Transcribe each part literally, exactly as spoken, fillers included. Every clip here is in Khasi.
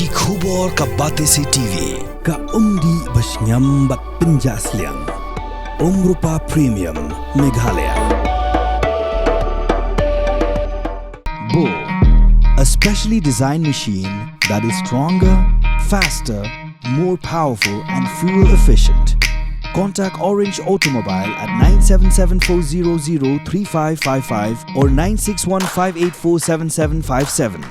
Ki khubor ka Batesi T V. Ka umdih ba shngiam bad pynjah sliang. Umrupa Premium, Meghalaya. Bo, a specially designed machine that is stronger, faster, more powerful and fuel efficient. Contact Orange Automobile at nine seven seven four zero zero three five five five or nine six one five eight four seven seven five seven.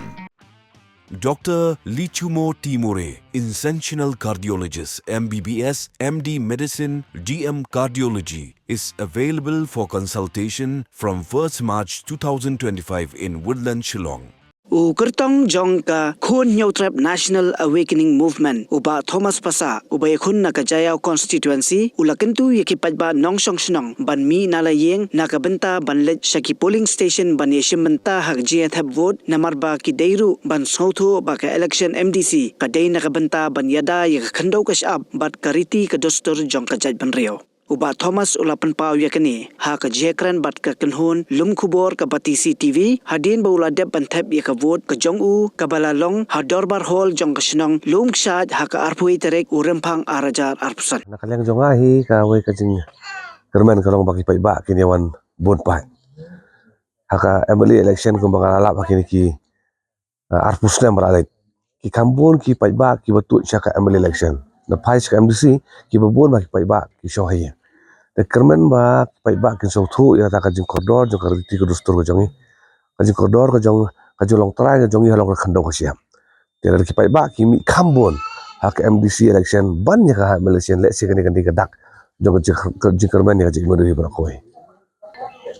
Doctor Lichumo Timore, Interventional Cardiologist, M B B S, M D Medicine, D M Cardiology, is available for consultation from first March two thousand twenty-five in Woodland, Shillong. U kyrtong jong ka Khun Hynñiewtrep National Awakening Movement, u Bah Thomas Passah, uba ïakhun na ka Jaïaw Constituency, u la kyntu ïa ki paidbah nongshong shnong ban mih na la ïing na ka bynta ban leit sha ki polling station ban ïashim bynta ha ka jingïathep vote, namar ba ki dei ruh ban sngewthuh ba ka election M D C ka dei na ka bynta ban ïada ïa ka khyndew ka shyiap bad ka riti ka dustur jong ka jaitbynriew. U Bah Thomas u la pynpaw ïa kane ha ka jingïakren bad ka kynhun lum khubor ka Batesi T V hadien ba u la dep ban thep ïa ka vote ka jong u kaba la long ha Dorbar Hall jong ka shnong Lumkshaid ha ka arphew tarik u Rymphang ar hajar arphew san. Na ka liang jong nga hi kawei ka jingkyrmen ka long ba ki paidbah kin ïa wan bun paid ha ka M L A election kumba nga la lap ha kine ki, uh, arphew snem ba la leit. Ki kham bun ki paidbah kiba tuid sha ka M L A election. Na phai sha ka M D C kiba bun ba ki paidbah ki shong ha ïing. Te kyrmen ba ki paidbah kin sngewthuh ïa kata ka jingkordor jong ka riti ka dustur ka jong ngi. Ka jingkordor ka jong, ka jinglong trai ka jong ngi halor ka khyndew ka shyiap. Te lada ki paidbah ki mih kham bun ha ka M D C election ban ïa ka M L A election, lehse kane ka dei ka dak jong ka jing-, ka jingkyrmen ïa ka jingkyrmen hi baroh kawei.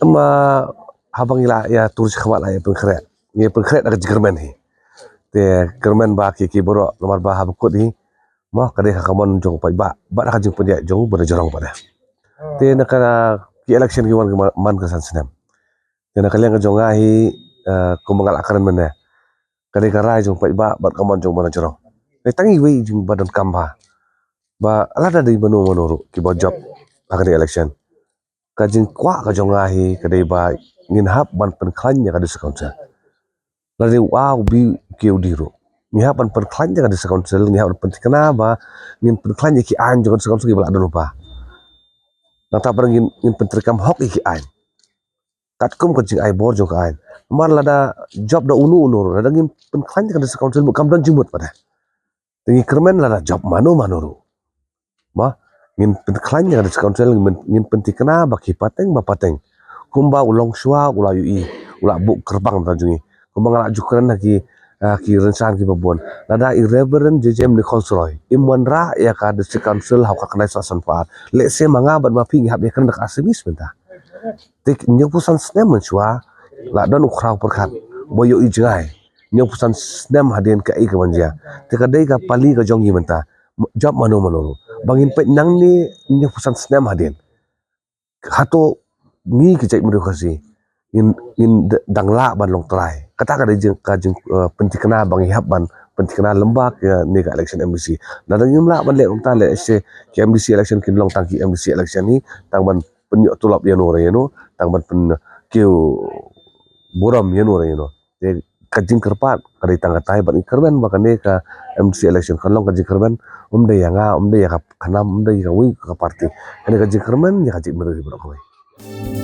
Em, ah, haba ngi la ïa tur shi khmat la ïa pynkhreh, ngi pynkhreh da ka jingkyrmen hi. Te kyrmen ba ki ki baroh namar ba haba kut hi, mo, ka dei ka kamon jong paidbah bad ka jingpynïaid jong u ba na jrong pat. Te na ka ki election ki wan ki man, man ka san snem. Te na ka liang ka jong nga hi, eh, kumba nga la kren mynne, ka dei ka rai jong paidbah bad kamon jong u ba na jrong. Te tang iwei jingba donkam ba, ba lada dei mano mano ruh kiba jop ha ka dei election, ka jingkwah ka jong nga hi ka dei ba ngin hap ban pynkhlaiñ ïa ka District Council. Lada dei u A, u B, u K, u D ruh, ngi hap ban pynkhlaiñ ïa ka District Council, ngi hap ban pynthikna ba ngin pynkhlaiñ ïa ki aiñ jong ka District Council kiba la don u Pa. Nangta pat ngin, ngin pyntreikam hok ïa ki aiñ katkum ka jingai bor jong ka aiñ. Namar lada jop da uno uno ruh, lada ngim pynkhlaiñ ïa ka District Council, kam don jingmut pat. Te ngi kyrmen lada jop mano mano ruh, ba ngin pynkhlaiñ ïa ka District Council, ngin, ngin pynthikna ba ki pateng ba pateng, kumba u longshuwa u la ïohi, u la buh kyrpang na jong ngi. Kumba nga la ju kren ha ki, ha ki rynsan kiba bun, lada i Reverend J J M Nichols Roy im wanrah ïa ka District Council ha ka khyndai spah san spah ar, lehse ma nga bad ma phi ngi hap ïakren da ka Assamese mynta. Te hynñiewphew san snem mynshuwa la don u khraw pyrkhat ba ïohi jngai. Hynñiewphew san snem hadien kaei kaban jia. Te ka dei ka pali ka jong ngi mynta, jop mano mano ruh, ba ngin peit nangne hynñiewphew san snem hadien, hato ngi ki jaitbynriew Khasi ngin, ngin d-, dang lah ban long trai? Kata ka dei jing, ka jing, eh, pynthikna ba ngi hap ban pynthikna lem bad kane ka election M D C. Lada ngim lah ban leh kumta, lehse ki M D C election kin long tang ki M D C election hi, tang ban pynïoh tulop ïano re ïano, tang ban pynkiew burom ïano re ïano. Te ka jingkyrpad ka dei tang katai, bad ngi kyrmen ba kane ka M D C election kan long ka jingkyrmen, ym dei ïa nga, ym dei ïa ka khnam, ym dei ïa kawei ka party. Kane ka jingkyrmen ïa ka jingkyrmen baroh kawei.